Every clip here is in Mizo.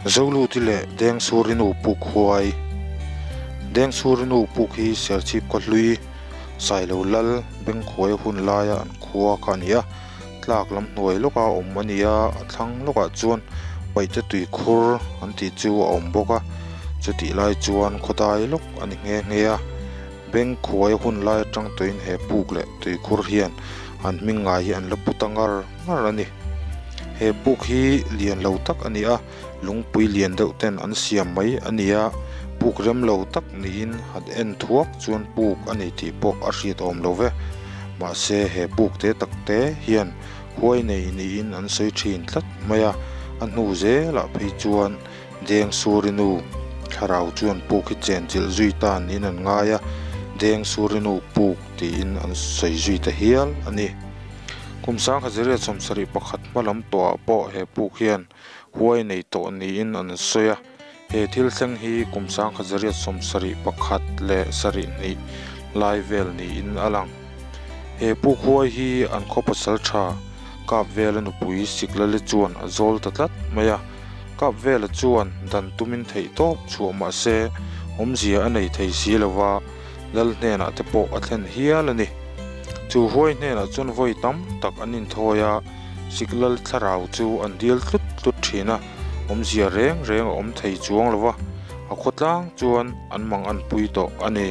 Zoluti leh Dengsurinu puk huai Dengsurinu puk hi Serchhip khawhlui Sailo Lal Bengkhuai hun laia an khua kha a ni a, tlak lam hnuai lawka awm a ni a, a thlang lawkah chuan paihte tui khur an tih chu a awm bawk a, chutih lai chuan khawdai lawk a ni nghe nghe a, Bengkhuai hun lai atang tawhin he puk leh tui khur hian an hming ngai hi an la pu ta ngar ngar a ni. He puk hi lian lo tak a ni a, lungpui lian deuh ten an siam mai a ni a, puk rem lo tak niin han en thuak chuan puk a ni tih pawh a hriat awm lo ve. Mahse he puk te tak te hian huai nei niin an sawi thin tlat mai a, a hnu zelah phei chuan Dengsurinu thlarau chuan puk hi chenchilh zui ta niin an ngai a, Dengsurinu puk tiin an sawi zui ta hial a ni. Kum 1971 hma lam tawhah pawh he puk hian huai nei tawh niin an sawi a, he thil thleng hi kum 1971 leh 72 lai vel niin a lang. He puk huai hi an khaw pasal tha kap vela nupui Siklali chuan a zawl ta tlat mai a, kap vela chuan dan tumin theih tawp chhuah mah se awmzia a nei thei si lo va, lal hnenah te pawh a thlen hial a ni. Chu huai hnenah chuan vawi tam tak an inthawi a, Siklal thlarau chu an dil tlut tlut thin a, awmzia reng reng a awm thei chuang lo va, a khawtlang chuan an mang an pui tawh a ni.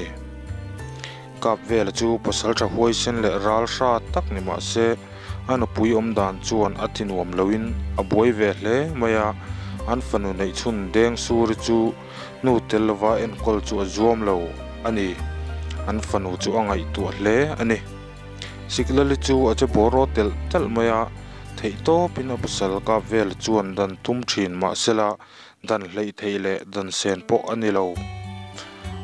Kap vela chu pasal tha huaisen leh ral hra tak ni mah se, a nupui awm dan chuan a ti nuam loin a buai ve hle mai a, an fanu neih chhun Deng Suri chu nu tel lova enkawl chu a zuam lo a ni. An fanu chu a ngaihtuah hle a ni. Siklali chu a che bawraw telh telh mai a, theihtawpin a pasal kap vela chuan dan tum thin mah sela, Dan hleih theih leh dan sen pawh a ni lo.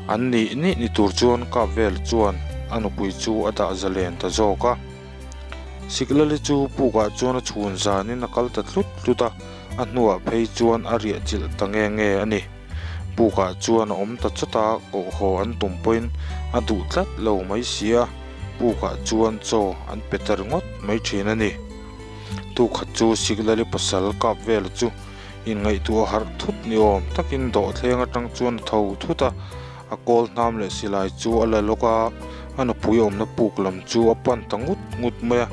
An nih nih ni tur chuan kap vel chuan a nupui chu a dah zalen ta zawk a. Siklali chu pukah chuan a chhun zanin a kal ta tlut tlut a, a hnuah phei chuan a riah chilh ta nge nge a ni. Pukah chuan a awm ta chawt a, kohhaw an tum pawhin a duh tlat lo mai si a, pukah chuan chaw an pe ta ringawt mai thin a ni. Tukhat chu Siklali pasal kap vela chu Inngaihtuah harh thut ni awm takin dawhthleng atang chuan a tho thut a, a kawl hnam leh silai chu a la lawk a, a nupui awmna puk lam chu a pan ta ngut ngut mai a,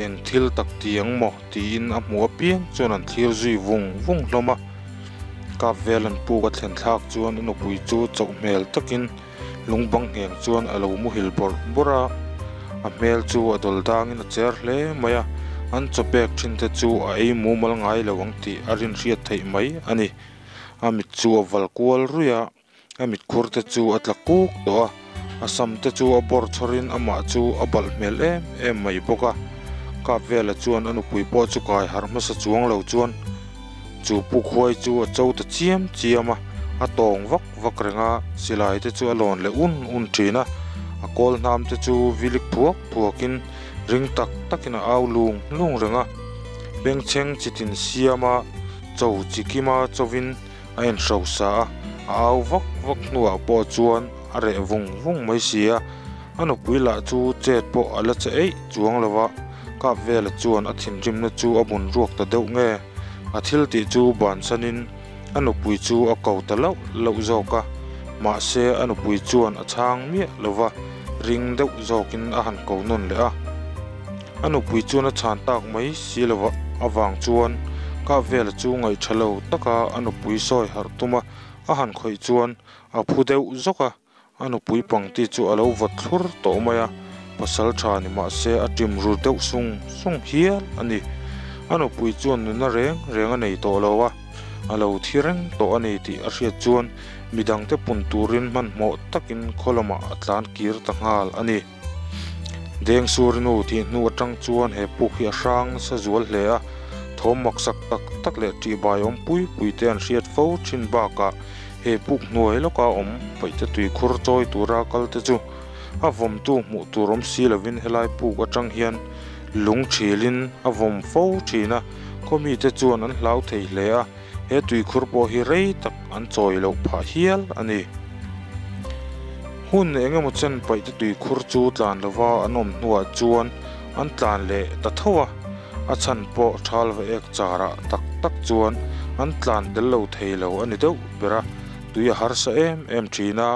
eng thil tak ti ang maw tiin a hmuh apiang chuan an thlir zui vung vung hlawm a. Kap vel an puk a thlen thlak chuan a nupui chu chauh hmel takin lungbang ngheng chuan a lo muhil bawrh bawrh a, a hmel chu a dawl dangin a cher hle mai a, an chaw pek thin te chu a ei mumal ngai lo ang tih a rinhriat theih mai a ni. A mit chu a val kual ruih a, a mit khur te chu a tla kuk tawh a, a sam te chu a bawr chhawrin amah chu a balh hmel em em mai bawk a. Kap vela chuan a nupui pawh chu kai harh hmasa chuang lo chuan chu puk huai chu a cho ta chiam chiam a, a tawng vak vak reng a, silai te chu a lawn leh un un thin a, a kawl hnam te chu vilik phuak phuak in ring tak tak in a au lung lung reng a, bengchheng chitin siam a, cho chi kim a chovin a en hrosa a, a au vak vak hnuah pawh chuan a reh vung vung mai si a, a nupui lah chu chet pawh a la che eih chuang lo va, kap vela chuan a thinrimna chu a bun ruak ta deuh nge, a thil tih chu bansanin. A nupui chu a ko ta lauh lauh zawk a, mahse a nupui chuan a chhang miah lo va, ring deuh zawkin a han ko nawn leh a. A nupui chuan a chhan tak mai si lo va avang chuan Kapvela chu ngaihṭha lo taka a nupui sawi harh tuma a han khawih chuan a phu deuh zawk a. A nupui pangti chu a lo vawt thlur tawh mai a, pasal tha ni mah se a ṭim ru deuh sung sung hial a ni. A nupui chuan nuna reng reng a nei tawh lo a, a lo thi reng tawh a ni tih a hriat chuan midangte pun turin hmanhmawh takin khaw lamah a tlan kir ta nghal a ni. Dengsurinu tih hnu atang chuan he puk hi a hrang nasa zual hle a, thawm maksak tak tak leh ṭihbai awm pui pui te an hriat fo ṭhin bakah he puk hnuai lawka awm paihte tuikhur chawi tura kal te chu a vawmtu hmuh tur awm si lovin helai puk atang hian lung ṭhilin a vawm fo ṭhin a, khaw mite chuan an hlau thei hle a, he tuikhur pawh hi rei tak an chawi loh phah hial a ni. Hun eng emaw chen paihte tuikhur chu tlan lova an awm hnuah chuan an tlan leh ta tho a, a chhan pawh thalva ek charah tak tak chuan an tlan tel lo thei lo a ni deuh ber a, tui a harsa em em thin a,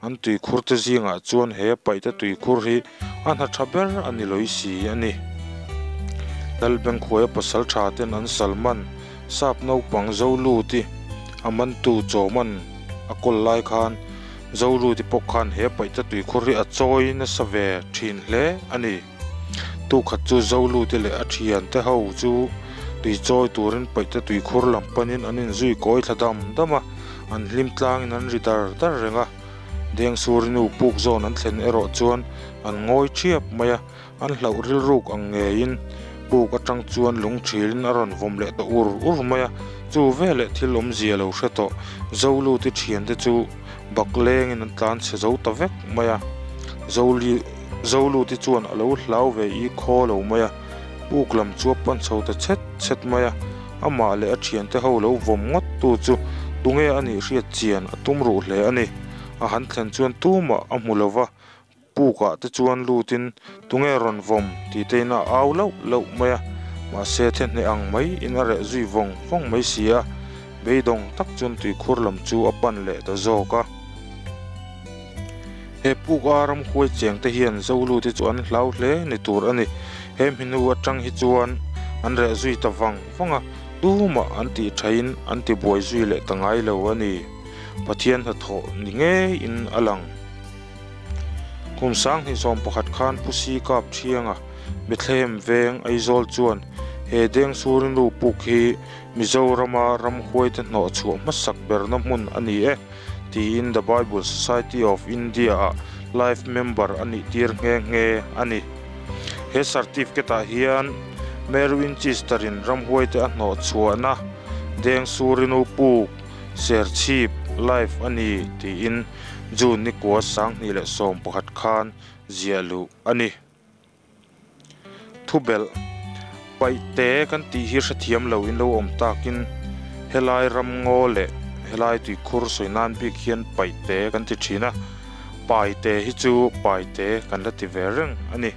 an tuikhur te zingah chuan he paihte tuikhur hi a hna tha ber a ni lawih si a ni. Lalbengkhuaia pasal tha ten an salman sap naupang Zoluti a mantu chawman a kawl lai khan Zoluti pawh khan he paihte tuikhur hi a chawi nasa ve thin hle a ni. Tukhat chu Zoluti leh a thiante ho chu tui chawi turin paihte tuikhur lam panin an inzui kawi thla dam dam a, an hlim tlangin an ri dar dar reng a. Dengsuri nu puk zawn an thlen erawh chuan an ngawi thiap mai a, an hlauh rilruk ang ngeiin puk atang chuan lung thilin a rawn vawm leh ta ur ur mai a, chu veleh thil awmzia lo hre tawh Zoluti thiante chu bak lengin an tlan chhe zo ta vek mai a, Zoluti chuan a lo hlau ve i khaw lo mai a, puk lam chu a pan chho ta chhet chhet mai a, amah leh a thiante ho lo vawm ngawt tu chu tunge a nih hriat chian a tum ruh hle a ni. A han thlen chuan tumah a hmu lo va, pukah te chuan lutin tunge rawn vawm tih te in a au lauh lauh mai a, mahse the hneh ang mai in a reh zui vawng vawng mai si a, beidawng tak chuan tuikhur lam chu a pan leh ta zawk a. He puk a ramhuai cheng te hian Zolute chu an hlau hle ni tur a ni. He hminu atang hi chuan an reh zui ta vang vang a, tumah an tih thain an ti buai zui leh ta ngai lo a ni. Pathian hnathawh ni ngeiin a lang. Kum 2011 khan Pu Si Kap Thianga Bethlehem veng Aizawl chuan he Dengsuri nu puk hi Mizorama ramhuaite hnawh chhuah hmasak berna hmun a ni e tiin The Bible Society of India-ah Life Member a nih tir nghe nghe a ni. He certificate-ah hian Mary Winchester-in ramhuaite a hnawh chhuahna Dengsuri nu puk Serchhip Life a ni tiin June nikua 2011 khan ziah luh a ni. Thubelh, Paihte kan tih hi hrethiam lo in lo awm takin helai ramngaw leh helai tuikhur sawi nan bik hian paihte kan ti thin a, paite hi chu paite kan la ti ve reng a ni.